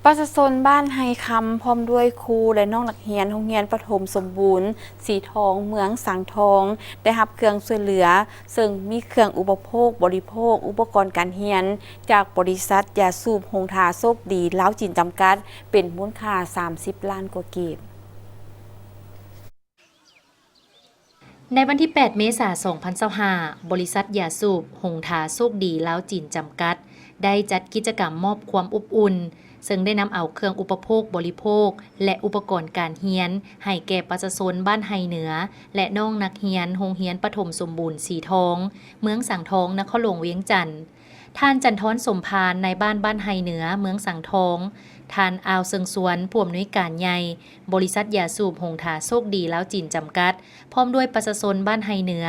ປະຊາຊົນບ້ານໄຮ່ຄຳ ພ້ອມດ້ວຍຄູ ແລະ ນ້ອງນັກຮຽນໂຮງຮຽນປະຖົມສົມບູນສີທອງ ເມືອງສັງທອງ ໄດ້ຮັບເຄື່ອງຊ່ວຍເຫຼືອ ເຊິ່ງມີເຄື່ອງອຸປະໂພກບໍລິໂພກ, ອຸປະກອນການຮຽນ ຈາກບໍລິສັດຢາສູບຫົງທາໂຊກດີ ລາວ-ຈີນ ຈຳກັດ ເປັນມູນຄ່າສາມສິບລ້ານກວ່າກີບ. ໃນວັນທີແປດ ເມສາ ສອງພັນຊາວຫ້າ ບໍລິສັດຢາສູບຫົງທາໂຊກດີ ລາວ-ຈີນ ຈຳກັດ ໄດ້ຈັດກິດຈະກຳມອບຄວາມອົບອຸ່ນ ເຊິ່ງໄດ້ນຳເອົາເຄື່ອງອຸປະໂພກບໍລິໂພກ ແລະ ອຸປະກອນການຮຽນ ໃຫ້ແກ່ປະຊາຊົນບ້ານໄຮ່ເໜືອ ແລະ ນ້ອງນັກຮຽນໂຮງຮຽນປະຖົມສົມບູນສີທອງ ເມືອງສັງທອງ ນະຄອນຫຼວງວຽງຈັນ. ທ່ານ ຈັນທອນ ສົມພານ ນາຍບ້ານບ້ານໄຮ່ເໜືອ ເມືອງສັງທອງ, ທ່ານ ອ່າວ ເຊິ່ງຊວນ ຜູ້ອຳນວຍການໃຫຍ່ ບໍລິສັດຢາສູບຫົງທາໂຊກດີ ລາວ-ຈີນ ຈຳກັດ ພ້ອມດ້ວຍປະຊາຊົນບ້ານໄຮ່ເໜືອ,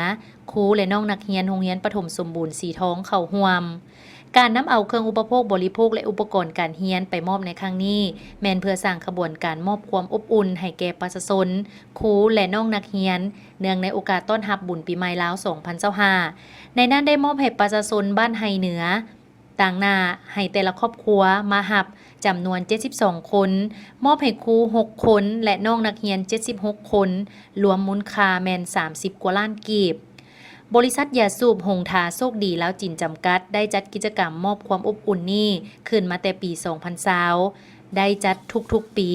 ຄູ ແລະ ນ້ອງນັກຮຽນໂຮງຮຽນປະຖົມສົມບູນສີທອງເຂົ້າຮ່ວມ. ການນຳເອົາເຄື່ອງອຸປະໂພກບໍລິໂພກ ແລະ ອຸປະກອນການຮຽນໄປມອບໃນຄັ້ງນີ້ ແມ່ນເພື່ອສ້າງຂະບວນການມອບຄວາມອົບອຸ່ນໃຫ້ແກ່ປະຊາຊົນ, ຄູ ແລະ ນ້ອງນັກຮຽນ ເນື່ອງໃນໂອກາດຕ້ອນຮັບບຸນປີໃໝ່ລາວ ສອງພັນຊາວຫ້າ ໃນນັ້ນໄດ້ມອບໃຫ້ປະຊາຊົນບ້ານໄຮ່ເໜືອ ຕາງໜ້າໃຫ້ແຕ່ລະຄອບຄົວມາຮັບຈຳນວນເຈັດສິບສອງຄົນ, ມອບໃຫ້ຄູຫົກຄົນ ແລະ ນ້ອງນັກຮຽນເຈັດສິບຫົກຄົນ, ລວມມູນຄ່າແມ່ນສາມສິບກວ່າລ້ານກີບ. ບໍລິສັດຢາສູບຫົງທາໂຊກດີ ລາວ-ຈີນ ຈຳກັດ ໄດ້ຈັດກິດຈະກຳມອບຄວາມອົບອຸ່ນນີ້ຂຶ້ນມາແຕ່ປີສອງພັນຊາວ ໄດ້ຈັດທຸກໆປີ,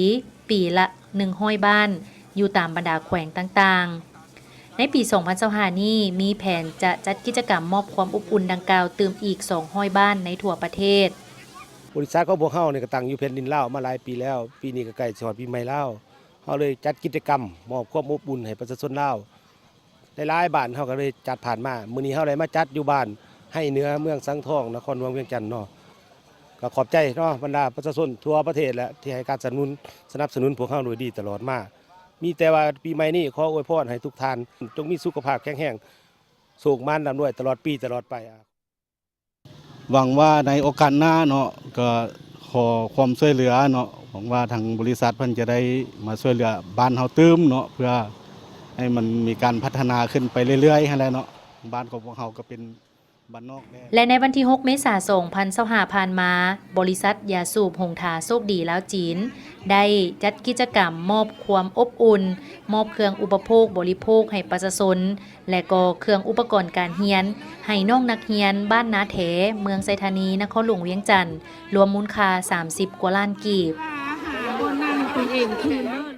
ປີລະໜຶ່ງຮ້ອຍບ້ານ ຢູ່ຕາມບັນດາແຂວງຕ່າງໆ. ໃນປີສອງພັນຊາວຫ້ານີ້ ມີແຜນຈະຈັດກິດຈະກຳມອບຄວາມອົບອຸ່ນດັ່ງກ່າວຕື່ມອີກສອງຮ້ອຍບ້ານໃນທົ່ວປະເທດ. ບໍລິສັດຂອງພວກເຮົານີ້ກໍຕັ້ງຢູ່ແຜ່ນດິນລາວມາຫຼາຍປີແລ້ວ, ປີນີ້ກໍໃກ້ຊິຮອດປີໃໝ່ລາວ, ເຮົາເລີຍຈັດກິດຈະກຳມອບຄວາມອົບອຸ່ນໃຫ້ປະຊາຊົນລາວ ຫຼາຍໆບ້ານ ເຮົາກໍເລີຍຈັດຜ່ານມາ. ມື້ນີ້ເຮົາໄດ້ມາຈັດຢູ່ບ້ານໄຮ່ເໜືອ ເມືອງສັງທອງ ນະຄອນຫຼວງວຽງຈັນເນາະ. ກໍຂອບໃຈເນາະ ບັນດາປະຊາຊົນທົ່ວປະເທດແຫຼະ ທີ່ໃຫ້ການສະໜັບສະໜູນ ສະໜັບສະໜູນພວກເຮົາໂດຍດີຕະຫຼອດມາ. ມີແຕ່ວ່າປີໃໝ່ນີ້ ຂໍອວຍພອນໃຫ້ທຸກທ່ານຈົ່ງມີສຸຂະພາບແຂງແຮງ, ໂຊກໝານລ່ຳລວຍຕະຫຼອດປີຕະຫຼອດໄປ. ຫວັງວ່າໃນໂອກາດໜ້າເນາະ ກໍຂໍຄວາມຊ່ວຍເຫຼືອເນາະ, ຫວັງວ່າທາງບໍລິສັດເພິ່ນຈະໄດ້ມາຊ່ວຍເຫຼືອບ້ານເຮົາຕື່ມເນາະ ເພື່ອໃຫ້ມັນມີການພັດທະນາຂຶ້ນໄປເລື້ອຍໆຫັ້ນແຫຼະເນາະ. ບ້ານຂອງພວກເຮົາກໍເປັນ ແລະ ໃນວັນທີຫົກ ເມສາ ສອງພັນຊາວຫ້າ ຜ່ານມາ, ບໍລິສັດຢາສູບຫົງທາໂຊກດີ ລາວ-ຈີນ ໄດ້ຈັດກິດຈະກຳມອບຄວາມອົບອຸ່ນ, ມອບເຄື່ອງອຸປະໂພກບໍລິໂພກໃຫ້ປະຊາຊົນ ແລະ ກໍເຄື່ອງອຸປະກອນການຮຽນ ໃຫ້ນ້ອງນັກຮຽນບ້ານນາແທ ເມືອງໄຊທານີ ນະຄອນຫຼວງວຽງຈັນ ລວມມູນຄ່າສາມສິບກວ່າລ້ານກີບ.